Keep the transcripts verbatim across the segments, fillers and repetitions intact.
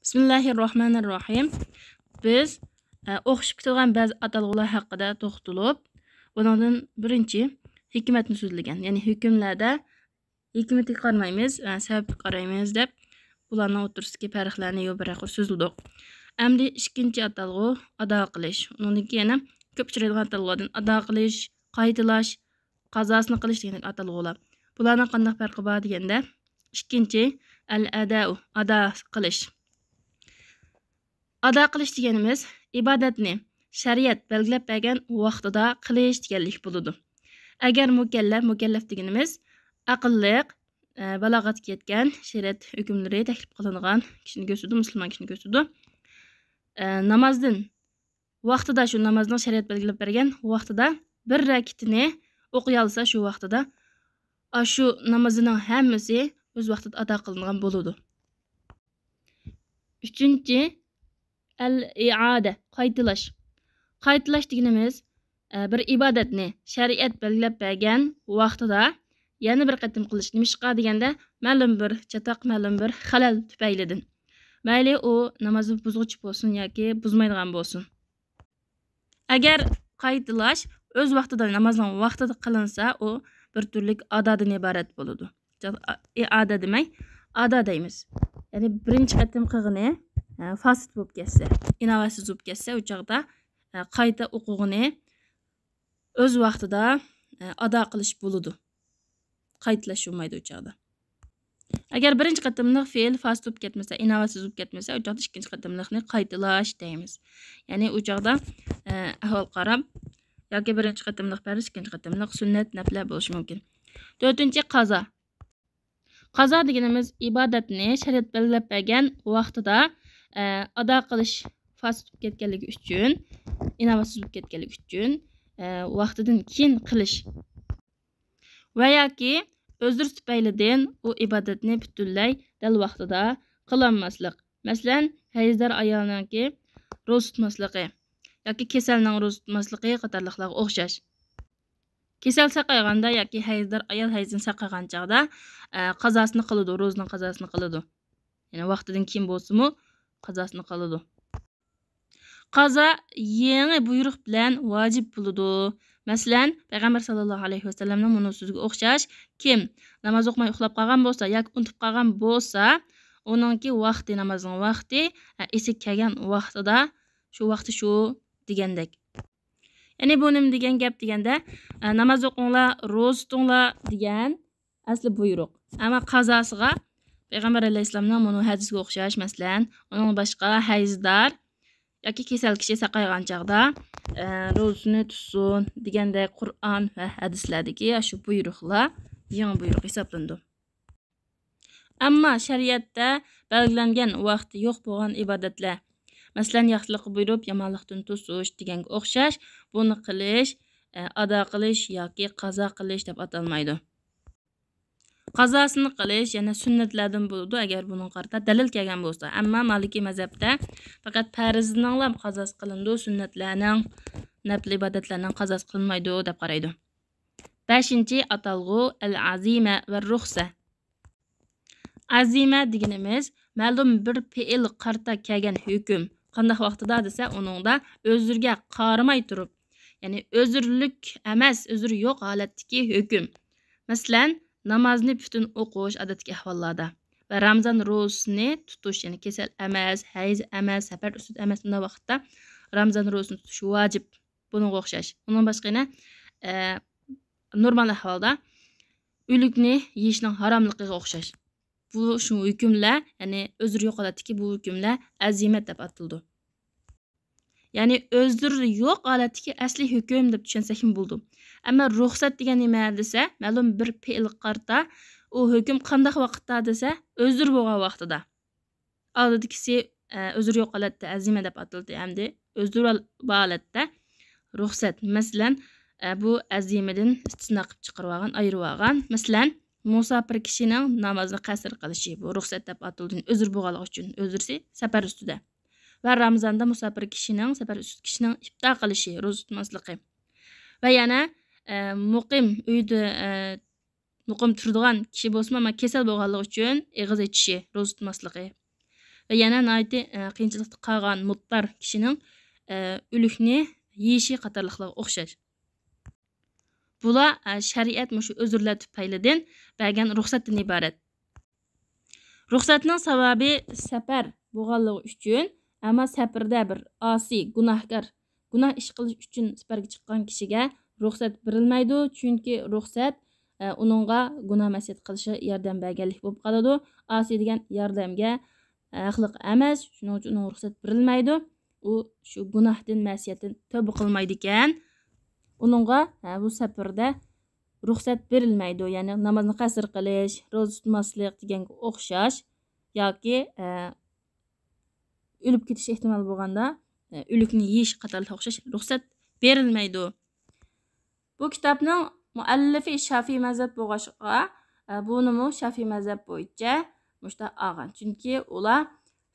بىسمىللاھىررەھمانىررەھىم. بىز ئە، ئوخشىشىپ كېتىدىغان بەزى ئاتالغۇلار ھەققىدە توختىلىپ، بۇنىڭدىن بىرىنچى ھېكمەتنى سۆزلىگەن، يەنى ھۆكۈملەردە ھېكمىتىگە قارىمايمىز، ئە، سەۋەبكە قارايمىز دەپ، بۇلارنىڭ ئوتتۇرىسىدىكى پەرقلەرنى يول بىر ياققا سۆزلىدۇق. ئەمدى ئىككىنچى ئاتالغۇ ئادا قىلىش. ئۇنىڭدىن كېيىن يەنە كۆپ ئۇچرايدىغان ئاتالغۇلاردىن ئادا قىلىش، قايتىلاش، قازاسىنى قىلىش دېگەندەك ئاتالغۇلار. بۇلارنىڭ قانداق پەرقى بار دېگەندە، ئىككىنچى، ئەل ئەداءۇ، ئادا قىلىش. ئادا قىلىش دېگىنىمىز ئىبادەتنى شەرىئەت بەلگىلەپ بەرگەن ۋاقتىدا قىلىش دېگەنلىك بولىدۇ. ئەگەر مۇكەللەپ، مۇكەللەپ دېگىنىمىز ئەقىللىق، ئە، بالاغەتكە يەتكەن، شەرىئەت ھۆكۈملىرى تەكلىپ قىلىنغان كىشىنى كۆرسىتىدۇ، مۇسۇلمان كىشىنى كۆرسىتىدۇ. ئە، نامازدىن ۋاقتىدا شۇ نامازنىڭ شەرىئەت بەلگىلەپ بەرگەن ۋاقتىدا بىر رەكىتىنى ئوقۇيالىسا شۇ ۋاقتىدا، ئاشۇ نامىزىنىڭ ھەممىسى ئۆز ۋاقتىدا ئادا قىلىنغان بولىدۇ. ئۈچىنچى، ئەل ئىئادە، قايتىلاش. قايتىلاش دېگىنىمىز، ئە، بىر ئىبادەتنى شەرىئەت بەلگىلەپ بەرگەن ۋاقتىدا يەنە بىر قېتىم قىلىش. نېمىشقا دېگەندە، مەلۇم بىر چاتاق، مەلۇم بىر خەلەل تۈپەيلىدىن. مەيلى ئۇ نامازنى بۇزغۇچى بولسۇن ياكى بۇزمايدىغان بولسۇن. ئەگەر قايتىلاش ئۆز ۋاقتىدا، نامازنىڭ ۋاقتىدا قىلىنسا، ئۇ بىر تۈرلۈك ئادادىن ئىبارەت بولىدۇ. ئىئادە دېمەي، ئادا دەيمىز. يەنى بىرىنچى قېتىم قىلغىنى، ئە، فاسىت بولۇپ كەتسە، ئىناۋەتسىز بولۇپ كەتسە، ئۇ چاغدا، ئە، قايتا ئوقۇغىنى ئۆز ۋاقتىدا، ئە، ئادا قىلىش بولىدۇ. قايتىلاش بولمايدۇ ئۇ چاغدا. ئەگەر بىرىنچى قېتىملىق فېئىل فاسىت بولۇپ كەتمىسە، ئىناۋەتسىز بولۇپ كەتمىسە، ئۇ چاغدا ئىككىنچى قېتىملىقنى قايتىلاش دەيمىز. يەنى ئۇ چاغدا، ئە، ئەھۋال قاراپ ياكى بىرىنچى قېتىملىق پەرز، ئىككىنچى قېتىملىق سۈننەت، نەپلە بولۇشى مۇمكىن. تۆتىنچى، قازا. قازا دېگىنىمىز ئىبادەتنى شەرىئەت بەلگىلەپ بەرگەن ۋاقتىدا، ئە، ئادا قىلىش فاسىت بولۇپ كەتكەنلىكى ئۈچۈن، ئىناۋەتسىز بولۇپ كەتكەنلىكى ئۈچۈن، ئە، ۋاقتىدىن كېيىن قىلىش. ۋە ياكى ئۆزرى تۈپەيلىدىن ئۇ ئىبادەتنى پۈتۈنلەي دەل ۋاقتىدا قىلالماسلىق. مەسىلەن، ھەيزدار ئايالنىڭكى روزا تۇتماسلىقى ياكى كېسەلنىڭ روزا تۇتماسلىقى قاتارلىقلارغا ئوخشاش. كېسەل ساقايغاندا ياكى ھەيزدار ئايال ھەيزىنى ساقايغان چاغدا، ئە، قازاسىنى قىلىدۇ، روزىنىڭ قازاسىنى قىلىدۇ. يەنى ۋاقتىدىن كېيىن بولسىمۇ، قازاسىنى قىلىدۇ. قازا يېڭى بۇيرۇق بىلەن ۋاجىپ بولىدۇ. مەسىلەن، پەيغەمبەر ساللاللاھۇ ئەلەيھى ۋەسەللەمنىڭ مۇنۇ سۆزىگە ئوخشاش، كىم ناماز ئوقۇماي ئۇخلاپ قالغان بولسا ياكى ئۇنتۇپ قالغان بولسا، ئۇنىڭكى ۋاقتى، نامازنىڭ ۋاقتى، ئە، ئېسىگە كەلگەن ۋاقتىدا، شۇ ۋاقتى شۇ دېگەندەك. يەنى بۇ نېمە دېگەن گەپ دېگەندە، ئە، ناماز ئوقۇڭلار، روزا تۇتۇڭلار دېگەن ئەسلى بۇيرۇق. ئەمما قازاسىغا پەيغەمبەر ئەلەيھىسسالامنىڭ مۇنۇ ھەدىسىگە ئوخشاش، مەسىلەن، ئۇنىڭ باشقا ھەيزدار ياكى كېسەل كىشى ساقايغان چاغدا، ئە، روزىسىنى تۇتسۇن دېگەندەك قۇرئان ۋە ھەدىسلەردىكى ئاشۇ بۇيرۇقلار يېڭى بۇيرۇق ھېسابلىنىدۇ. ئەمما شەرىئەتتە بەلگىلەنگەن ۋاقتى يوق بولغان ئىبادەتلەر، مەسىلەن، ياخشىلىققا بۇيرۇپ، يامانلىقتىن توسۇش دېگەنگە ئوخشاش، بۇنى قىلىش، ئە، ئادا قىلىش ياكى قازا قىلىش دەپ ئاتالمايدۇ. قازاسىنى قىلىش يەنە سۈننەتلەردىن بولىدۇ، ئەگەر بۇنىڭغا قارىتا دەلىل كەلگەن بولسا. ئەمما مالىكىي مەزھەپتە پەقەت پەرزنىڭلا قازاسى قىلىنىدۇ، سۈننەتلەرنىڭ، نەپلى ئىبادەتلەرنىڭ قازاسى قىلىنمايدۇ دەپ قارايدۇ. بەشىنچى ئاتالغۇ ئەل-ئەزىمە ۋە رۇخسە. ئەزىمە دېگىنىمىز مەلۇم بىر پېئىلغا قارىتا كەلگەن ھۆكۈم. قانداق ۋاقتىدا دېسە، ئۇنىڭدا ئۆزرىگە قارىماي تۇرۇپ، يەنى ئۆزرىلىك ئەمەس، ئۆزرى يوق ھالەتتىكى ھۆكۈم. مەسىلەن، نامازنى پۈتۈن ئوقۇش ئادەتتىكى ئەھۋاللاردا ۋە رامىزان روزىسىنى تۇتۇش، يەنى كېسەل ئەمەس، ھەيز ئەمەس، سەپەر ئۈستىدە ئەمەس، بۇنداق ۋاقىتتا رامىزان روزىسىنى تۇتۇش ۋاجىپ. بۇنىڭغا ئوخشاش. ئۇنىڭ باشقا يەنە، ئە، نورمال ئەھۋالدا ئۆلۈكنى يېيىشنىڭ ھاراملىقىغا ئوخشاش. بۇ شۇ ھۆكۈملەر، يەنى ئۆزرى يوق ھالەتتىكى بۇ ھۆكۈملەر ئەزىمەت دەپ ئاتىلىدۇ. يەنى ئۆزرى يوق ھالەتتىكى ئەسلىي ھۆكۈم دەپ چۈشەنسەكمۇ بولىدۇ. ئەمما رۇخسەت دېگەن نېمە دېسە، مەلۇم بىر پېئىلغا قارىتا ئۇ ھۆكۈم قانداق ۋاقىتتا دېسە، ئۆزرى بولغان ۋاقتىدا. ئالدىدىكىسى، ئە، ئۆزرى يوق ھالەتتە ئەزىمە دەپ ئاتىلدى، ئەمدى ئۆزرى بار ھالەتتە رۇخسەت. مەسىلەن، ئە، بۇ ئەزىمىدىن ئىستىسنا قىلىپ چىقىرىۋالغان، ئايرىۋالغان. مەسىلەن، مۇساپىر كىشىنىڭ نامازنى قەسىر قىلىشى، بۇ رۇخسەت دەپ ئاتىلدى، ئۆزرى بولغانلىقى ئۈچۈن، ئۆزرىسى سەپەر ئۈستىدە. ۋە رامىزاندا مۇساپىر كىشىنىڭ، سەپەر ئۈستىدىكى كىشىنىڭ ئىپتار قىلىشى، روزا تۇتماسلىقى. ۋە يەنە، ئە، مۇقىم ئۆيدە، ئە، مۇقىم تۇرىدىغان كىشى بولسىمۇ، ئەمما كېسەل بولغانلىقى ئۈچۈن ئېغىز ئېچىشى، روزا تۇتماسلىقى. ۋە يەنە ناھايىتى، ئە، قىيىنچىلىقتا قالغان مۇتتار كىشىنىڭ، ئە، ئۆلۈكنى يېيىشى قاتارلىقلارغا ئوخشاش. بۇلار، ئە، شەرىئەت مۇشۇ ئۆزۈرلەر تۈپەيلىدىن بەرگەن رۇخسەتتىن ئىبارەت. رۇخسەتنىڭ سەۋەبى سەپەر بولغانلىقى ئۈچۈن، ئەمما سەپەردە بىر ئاسىي، گۇناھكار، گۇناھ ئىش قىلىش ئۈچۈن سەپەرگە چىققان كىشىگە رۇخسەت بېرىلمەيدۇ، چۈنكى رۇخسەت، ئە، ئۇنىڭغا گۇناھ مەسىيەت قىلىشىغا ياردەم بەرگەنلىك بولۇپ قالىدۇ. ئاسىي دېگەن ياردەمگە، ئە، ھەقلىق ئەمەس، شۇنىڭ ئۈچۈن ئۇنىڭغا رۇخسەت بېرىلمەيدۇ. ئۇ شۇ گۇناھتىن، مەسىيەتتىن تەۋبە قىلمايدىكەن. ئۇنىڭغا، ئە، بۇ سەپەردە رۇخسەت بېرىلمەيدۇ. يەنى نامازنى قەسىر قىلىش، روزا تۇتماسلىق دېگەنگە ئوخشاش ياكى، ئە، ئۆلۈپ كېتىش ئېھتىمالى بولغاندا، ئە، ئۆلۈكنى يېيىش قاتارلىققا ئوخشاش رۇخسەت بېرىلمەيدۇ. بۇ كىتابنىڭ مۇئەللىپى شافىي مەزھەپ بولغاچقا، ئە، بۇنىمۇ شافىي مەزھەپ بويىچە مۇشۇنداق ئالغان. چۈنكى ئۇلار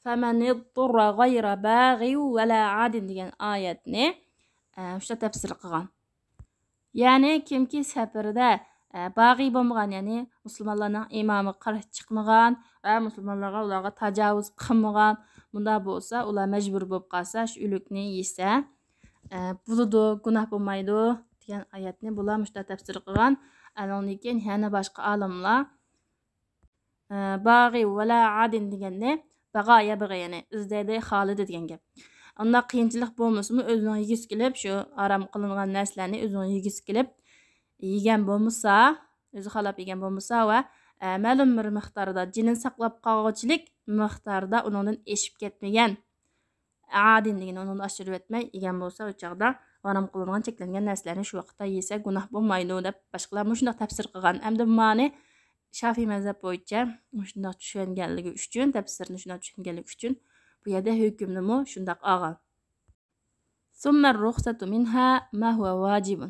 فَمَنِ اضْطُرَّ غَيْرَ بَاغٍ وَلَا عَادٍ دېگەن ئايەتنى، ئە، مۇشۇنداق تەپسىر قىلغان. يەنى كىمكى سەپىرىدە، ئە، باغىي بولمىغان، يەنى مۇسۇلمانلارنىڭ ئىمامىغا قارشى چىقمىغان ۋە مۇسۇلمانلارغا، ئۇلارغا تاجاۋۇز قىلمىغان، مۇنداق بولسا، ئۇلار مەجبۇر بولۇپ قالسا، شۇ ئۆلۈكنى يېسە، ئە، بولىدۇ، گۇناھ بولمايدۇ دېگەن ئايەتنى بۇلار مۇشۇنداق تەپسىر قىلغان. ئانىڭدىن كېيىن يەنە باشقا ئالىملار، ئە، باغىي ۋەلا ئادىن دېگەننى باغا يەبغى، يەنى ئىزدەيدۇ، خالىدى دېگەن گەپ. ئۇنداق قىيىنچىلىق بولمىسىمۇ، ئۆزىنىڭ يېگۈسى كېلىپ، شۇ ھارام قىلىنغان نەرسىلەرنى ئۆزىنىڭ يېگۈسى كېلىپ يېگەن بولمىسا، ئۆزى خالاپ يېگەن بولمىسا ۋە، ئە، مەلۇم بىر مىقداردا، جېنىنى ساقلاپ قالغۇچىلىك مىقداردا ئۇنىڭدىن ئېشىپ كەتمىگەن، ئادىن دېگىنى ئۇنىڭدىن ئاشۇرۇۋەتمەي يېگەن بولسا، ئۇ چاغدا ھارام قىلىنغان، چەكلەنگەن نەرسىلەرنى شۇ ۋاقىتتا يېسە گۇناھ بولمايدۇ، دەپ باشقىلار مۇشۇنداق تەپسىر قىلغان. ئەمدى مانى شافىي مەزھەپ بويىچە مۇشۇنداق چۈشەنگەنلىكى ئۈچۈن، تەپسىرنى شۇنداق چۈشەنگەنلىكى ئۈچۈن، بۇ يەردە ھۆكۈمنىمۇ شۇنداق ئالغان. ثم الرخصة منها ما هو واجب.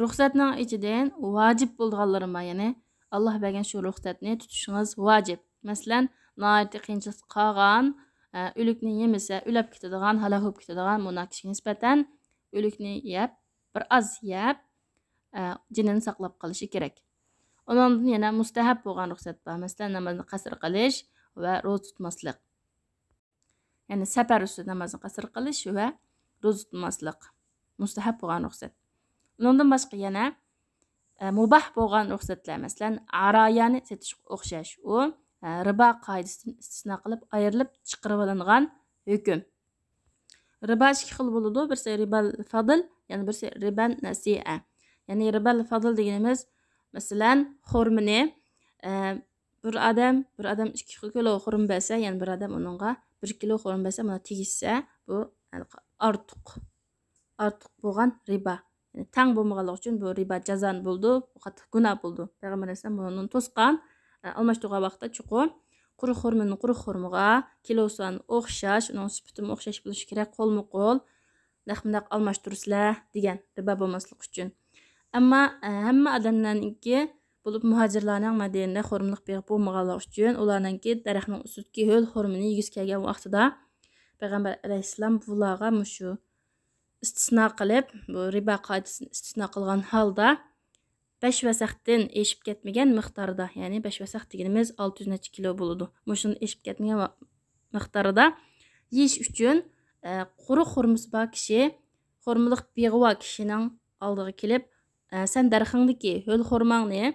رۇخسەتنىڭ ئىچىدىن ۋاجىپ بولىدىغانلىرى بار، يەنى ئاللا بەرگەن شۇ رۇخسەتنى تۇتۇشىڭىز ۋاجىپ. مەسىلەن، ناھايىتى قىيىنچىلىقتا قالغان، ئە، ئۆلۈكنى يېمىسە ئۆلۈپ كېتىدىغان، ھالاك بولۇپ كېتىدىغان مۇنداق كىشىگە نىسبەتەن ئۆلۈكنى يەپ، بىر ئاز يەپ، ئە، جېنىنى ساقلاپ قېلىشى كېرەك. ئۇنىڭدىن يەنە مۇستەھەب بولغان رۇخسەت بار. مەسىلەن، نامازنى قەسىر قىلىش ۋە روزا تۇتماسلىق. يەنى سەپەر ئۈستىدە نامازنى قەسىر قىلىش ۋە روزا تۇتماسلىق مۇستەھەب بولغان رۇخسەت. ئۇنىڭدىن باشقا يەنە، ئە، مۇباھ بولغان رۇخسەتلەر، مەسىلەن، ئارايانى سېتىشقا ئوخشاش. ئۇ، ئە، رىبا قائىدىسىدىن ئىستىسنا قىلىپ ئايرىلىپ چىقىرىۋېلىنغان ھۆكۈم. رىبا ئىككى خىل بولىدۇ. بىرسى رىبال فەدل، يەنە بىرسى رىبان نەسىئە. يەنى رىبال فەدل دېگىنىمىز، مەسىلەن، خورمىنى، ئە، بىر ئادەم، بىر ئادەم ئىككى كىلو خورما بەرسە، يەنە بىر ئادەم ئۇنىڭغا بىر كىلو خورما بەرسە، مانا تېگىشسە، بۇ ئارتۇق، ئارتۇق بولغان رىبا. يەنى تەڭ بولمىغانلىقى ئۈچۈن بۇ رىبا جازانى بولىدۇ، بۇ قاتتىق گۇناھ بولىدۇ. پەيغەمبەر ئەلەيھىسسالام بۇنىڭدىن توسقان. ئە، ئالماشتۇرغان ۋاقىتتا چوقۇم قۇرۇق خورمىنى قۇرۇق خورمىغا، كىلو سانى ئوخشاش، ئۇنىڭ سۈپىتىمۇ ئوخشاش بولۇشى كېرەك، قولمۇ قول نەق مۇنداق ئالماشتۇرسىلەر دېگەن، رىبا بولماسلىق ئۈچۈن. ئەمما، ئە، ھەممە ئادەملەرنىڭكى، بولۇپ مۇھاجىرلارنىڭ مەدىنىدە خورمىلىق بېغى بولمىغانلىقى ئۈچۈن، ئۇلارنىڭكى دەرەخنىڭ ئۈستىدىكى ھۆل خورمىنى يېگۈسى كەلگەن ۋاقتىدا، پەيغەمبەر ئەلەيھىسسالام بۇلارغا مۇشۇ ئىستىسنا قىلىپ، بۇ رىبا قائىدىسىنى ئىستىسنا قىلغان ھالدا، بەش ۋەسەختىن ئېشىپ كەتمىگەن مىقداردا، يەنى بەش ۋەسەخ دېگىنىمىز ئالتە يۈز نەچچە كىلو بولىدۇ. مۇشۇندىن ئېشىپ كەتمىگەن ۋا-، مىقداردا يېيىش ئۈچۈن، ئە، قۇرۇق خورمىسى بار كىشى، خورمىلىق بېغى بار كىشىنىڭ ئالدىغا كېلىپ، ئە، سەن دەرىخىڭدىكى ھۆل خورماڭنى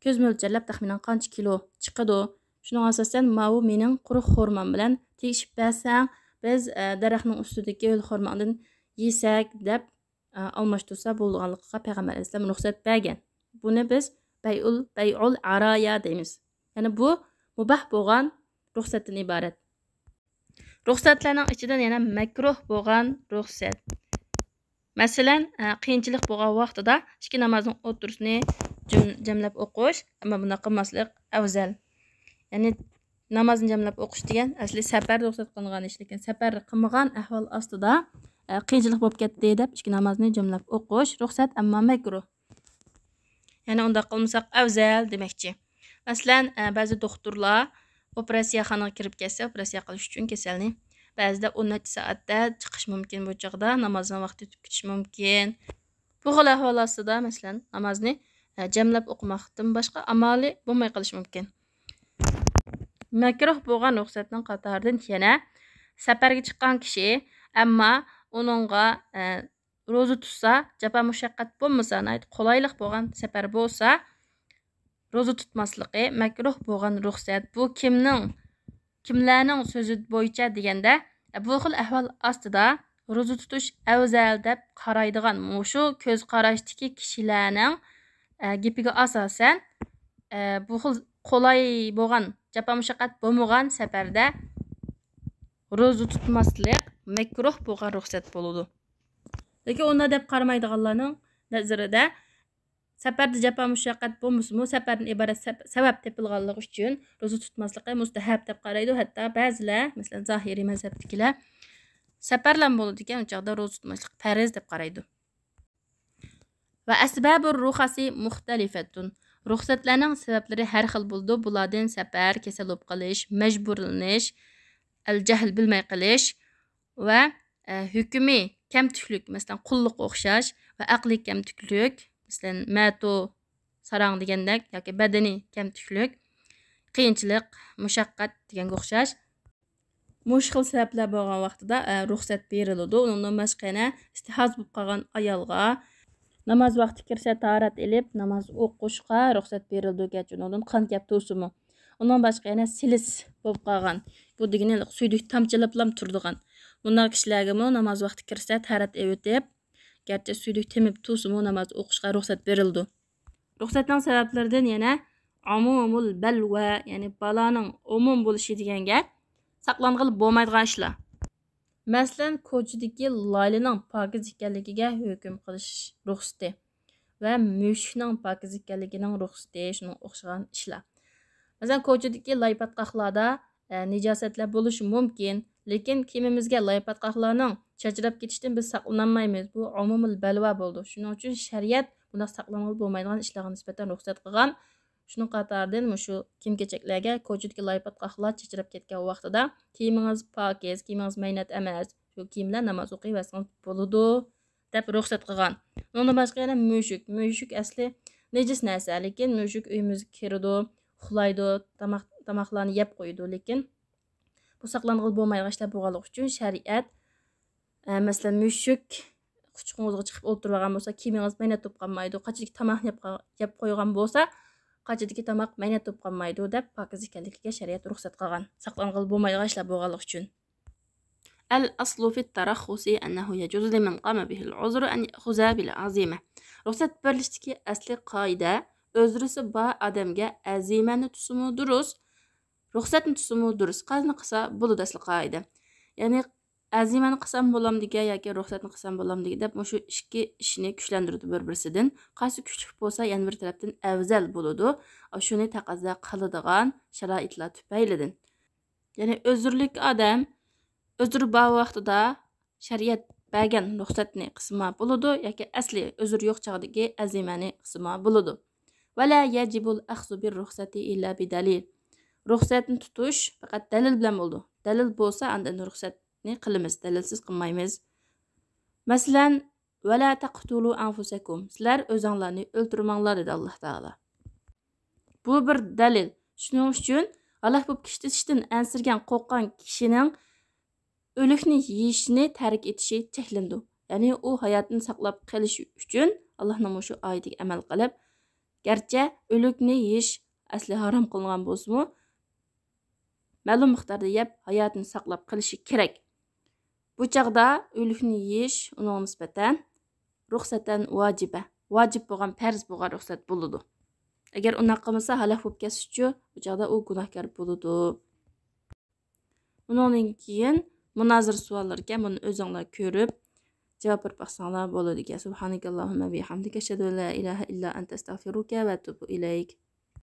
كۆز مۆلچەرلەپ تەخمىنەن قانچە كىلو چىقىدۇ؟ شۇنىڭغا ئاساسەن ماۋۇ مېنىڭ قۇرۇق خورمام بىلەن تېگىشىپ بەرسەڭ، بىز، ئە، دەرەخنىڭ ئۈستىدىكى ھۆل خورماڭدىن يېسەك، دەپ، ئە، ئالماشتۇرسا بولىدىغانلىقىغا پەيغەمبەر ئەلەيھىسسالام رۇخسەت بەرگەن. بۇنى بىز بەيئۇل، بەيئۇل ئارايا دەيمىز. يەنى بۇ مۇباھ بولغان رۇخسەتتىن ئىبارەت. رۇخسەتلەرنىڭ ئىچىدىن يەنە مەكرۇھ بولغان رۇخسەت. مەسىلەن، ئە، قىيىنچىلىق بولغان ۋاقتىدا ئىككى نامازنىڭ ئوتتۇرىسىنى جۈم-، جەملەپ ئوقۇش، ئەمما بۇنداق قىلماسلىق ئەۋزەل. يەنى نامازنى جەملەپ ئوقۇش دېگەن ئەسلى سەپەردە رۇخسەت قىلىنغان ئىش، لېكىن سەپەر قىلمىغان ئەھۋال ئاستىدا، ئە، قىيىنچىلىق بولۇپ كەتتى دەپ ئىككى نامازنى جەملەپ ئوقۇش رۇخسەت، ئەمما مەكرۇھ. يەنى ئۇنداق قىلمىساق ئەۋزەل دېمەكچى. مەسىلەن، ئە، بەزى دوختۇرلار ئوپېراتسىيەخانىغا كىرىپ كەتسە، ئوپېراتسىيە قىلىش ئۈچۈن كېسەلنى، بەزىدە ئون نەچچە سائەتتە چىقىش مۇمكىن، بۇ چاغدا نامازنىڭ ۋاقتى ئۆتۈپ كېتىشى مۇمكىن. بۇ خىل ئەھۋال ئاستىدا، مەسىلەن، نامازنى، ئە، جەملەپ ئوقۇماقتىن باشقا ئامالى بولماي قېلىشى مۇمكىن. مەكرۇھ بولغان رۇخسەتنىڭ قاتارىدىن يەنە سەپەرگە چىققان كىشى، ئەمما ئۇنىڭغا، ئە، روزا تۇتسا، جاپا مۇشەققەت بولمىسا، ناھايىتى قولايلىق بولغان سەپەر بولسا، روزا تۇتماسلىقى مەكرۇھ بولغان رۇخسەت. بۇ كىمنىڭ، كىملەرنىڭ سۆزى بويىچە دېگەندە، بۇ خىل ئەھۋال ئاستىدا روزا تۇتۇش ئەۋزەل دەپ قارايدىغان مۇشۇ كۆز قاراشتىكى كىشىلەرنىڭ، ئە، گېپىگە ئاساسەن، ئە، بۇ خىل قولاي بولغان، جاپا مۇشەققەت بولمىغان سەپەردە روزا تۇتماسلىق مەكرۇھ بولغان رۇخسەت بولىدۇ. لېكىن ئۇنداق دەپ قارىمايدىغانلارنىڭ نەزىرىدە، سەپەردە جاپا مۇشەققەت بولمىسىمۇ، سەپەردىن ئىبارەت سەپ-، سەۋەب تېپىلغانلىقى ئۈچۈن روزا تۇتماسلىقى مۇستەھەب دەپ قارايدۇ. ھەتتا بەزىلەر، مەسىلەن، زاھىرىي مەزھەپتىكىلەر، سەپەرلەرمۇ بولىدىكەن، ئۇ چاغدا روزا تۇتماسلىق پەرز دەپ قارايدۇ. ۋە ئەسبابۇر رۇخەسى مۇختەلىفەتۇن. رۇخسەتلەرنىڭ سەۋەبلىرى ھەر خىل بولىدۇ. بۇلاردىن سەپەر، كېسەل بولۇپ قېلىش، مەجبۇرلىنىش، ئەل جەھل، بىلمەي قېلىش ۋە، ئە، ھۆكمى كەمتۈكلۈك، مەسىلەن، قۇللۇققا ئوخشاش، ۋە ئەقلىي كەمتۈكلۈك، مەسىلەن، مەتۇ، ساراڭ دېگەندەك، ياكى بەدىنىي كەمتۈكلۈك، قىيىنچىلىق، مۇشەققەت دېگەنگە ئوخشاش. مۇشۇ خىل سەۋەبلەر بولغان ۋاقتىدا، ئە، رۇخسەت بېرىلىدۇ. ئۇنىڭدىن باشقا يەنە ئىستىھاز بولۇپ قالغان ئايالغا ناماز ۋاقتى كىرسە تاھارەت ئېلىپ ناماز ئوقۇشقا رۇخسەت بېرىلىدۇ، گەرچە ئۇنىڭدىن قان كەپ تۇرسىمۇ. ئۇنىڭ باشقا يەنە سىلىس بولۇپ قالغان، بۇ دېگىنى سۈيدۈك تامچىلاپلام تۇرىدىغان، بۇنداق كىشىلەرگىمۇ ناماز ۋاقتى كىرسە تاھارەت ئېلىۋېتىپ، گەرچە سۈيدۈك تېمىپ تۇرسىمۇ ناماز ئوقۇشقا رۇخسەت بېرىلىدۇ. رۇخسەتنىڭ سەۋەبلىرىدىن يەنە ئومۇمۇل بەلۋە، يەنى بالانىڭ ئومۇم بولۇشى دېگەن گەپ، ساقلانغىلى بولمايدىغان ئىشلار. مەسىلەن، كوچىدىكى لايلىنىڭ پاكىز ئىكەنلىكىگە ھۆكۈم قىلىش رۇخسىتى ۋە مۈشۈكنىڭ پاكىز ئىكەنلىكىنىڭ رۇخسىتى، شۇنىڭغا ئوخشىغان ئىشلار. مەسىلەن، كوچىدىكى لاي پاتقاقلاردا، ئە، نىجاسەتلەر بولۇشى مۇمكىن، لېكىن كىيىمىمىزگە لاي پاتقاقلارنىڭ چاچراپ كېتىشىدىن بىز ساقلىنالمايمىز. بۇ ئومۇمۇل بەلۋا بولىدۇ. شۇنىڭ ئۈچۈن شەرىئەت بۇنداق ساقلانغىلى بولمايدىغان ئىشلارغا نىسبەتەن رۇخسەت قىلغان. شۇنىڭ قاتارىدىن مۇشۇ كىيىم-كېچەكلەرگە كوچىدىكى لاي پاتقاقلار چاچراپ كەتكەن ۋاقتىدا، كىيىمىڭىز پاكىز، كىيىمىڭىز مەينەت ئەمەس، شۇ كىيىم بىلەن ناماز ئوقۇۋەرسىڭىز بولىدۇ، دەپ رۇخسەت قىلغان. ئۇنىڭدىن باشقا يەنە مۈشۈك. مۈشۈك ئەسلى نىجىس نەرسە، لېكىن مۈشۈك ئۆيىمىزگە كىرىدۇ، ئۇخلايدۇ، تاماق، تاماقلارنى يەپ قويىدۇ، لېكىن بۇ ساقلانغىلى بولمايدىغان ئىشلار بولغانلىقى ئۈچۈن شەرىئەت، ئە، مەسىلەن، مۈشۈك قۇچىقىڭىزغا چىقىپ ئولتۇرۇۋالغان بولسا، كىيىمىڭىز مەينەت بولۇپ قالمايدۇ، قاچىدىكى تاماقنى يەپ قا-، يەپ قويغان بولسا، قاچىدىكى تاماق مەينەت بولۇپ قالمايدۇ، دەپ پاكىز ئىكەنلىكىگە شەرىئەت رۇخسەت قىلغان، ساقلانغىلى بولمايدىغان ئىشلار بولغانلىقى ئۈچۈن. الأصل في الترخص أنه يجوز لمن قام به العذر أن يأخذ بالعزيمة. رۇخسەت بېرىلىشتىكى ئەسلى قائىدە، ئۆزرىسى بار ئادەمگە ئەزىمەنى تۇتسىمۇ دۇرۇس، رۇخسەتنى تۇتسىمۇ دۇرۇس، قايسىنى قىلسا بولىدۇ ئەسلى قائىدە. يەنى ئەزىمەنى قىلسام بولامدىكەن ياكى رۇخسەتنى قىلسام بولامدىكەن دەپ مۇشۇ ئىككى ئىشنى كۈچلەندۈرىدۇ بىر-بىرسىدىن. قايسى كۈچلۈك بولسا يەنە بىر تەرەپتىن ئەۋزەل بولىدۇ. شۇنى تەقەززا قىلىدىغان شارائىتلار تۈپەيلىدىن. يەنى ئۆزرىلىك ئادەم ئۆزرە بار ۋاقتىدا شەرىئەت بەرگەن رۇخسەتنى قىلسىمۇ بولىدۇ ياكى ئەسلى ئۆزرە يوق چاغدىكى ئەزىمەنى قىلسىمۇ بولىدۇ. ولا يجب الأخذ بالرخصة إلا بدليل. رۇخسەتنى تۇتۇش پەقەت دەلىل بىلەن بولىدۇ. دەلىل بولسا ئاندىن رۇخسەتنى قىلىمىز، دەلىلسىز قىلمايمىز. مەسىلەن، ولا تقتلوا أنفسكم، سىلەر ئۆزۈڭلارنى ئۆلتۈرمەڭلار، دېدى ئاللاھ تائالا. بۇ بىر دەلىل. شۇنىڭ ئۈچۈن ھالاك بولۇپ كېتىشتىن ئەنسىرىگەن، قورققان كىشىنىڭ ئۆلۈكنى يېيىشنى تەرك ئېتىشى چەكلىنىدۇ. يەنى ئۇ ھاياتىنى ساقلاپ قېلىش ئۈچۈن ئاللاھنىڭ مۇشۇ ئايىتىگە ئەمەل قىلىپ، گەرچە ئۆلۈكنى يېيىش ئەسلى ھارام قىلىنغان بولسىمۇ، مەلۇم مىقداردا يەپ ھاياتىنى ساقلاپ قېلىشى كېرەك. بۇ چاغدا ئۆلۈكنى يېيىش ئۇنىڭغا نىسبەتەن رۇخسەتەن ۋاجىبە، ۋاجىپ بولغان، پەرز بولغان رۇخسەت بولىدۇ. ئەگەر ئۇنداق قىلمىسا، ھالاك بولۇپ كەتسىچۇ، بۇ چاغدا ئۇ گۇناھكار بولىدۇ. ئۇنىڭدىن كېيىن مۇنازىرە سوئاللىرىكەن، بۇنى ئۆزۈڭلار كۆرۈپ جاۋاب بېرىپ باقساڭلار بولىدىكەن. سبحانك اللهم وبحمدك، أشهد أن لا إله إلا أنت، أستغفرك وأتوب إليك.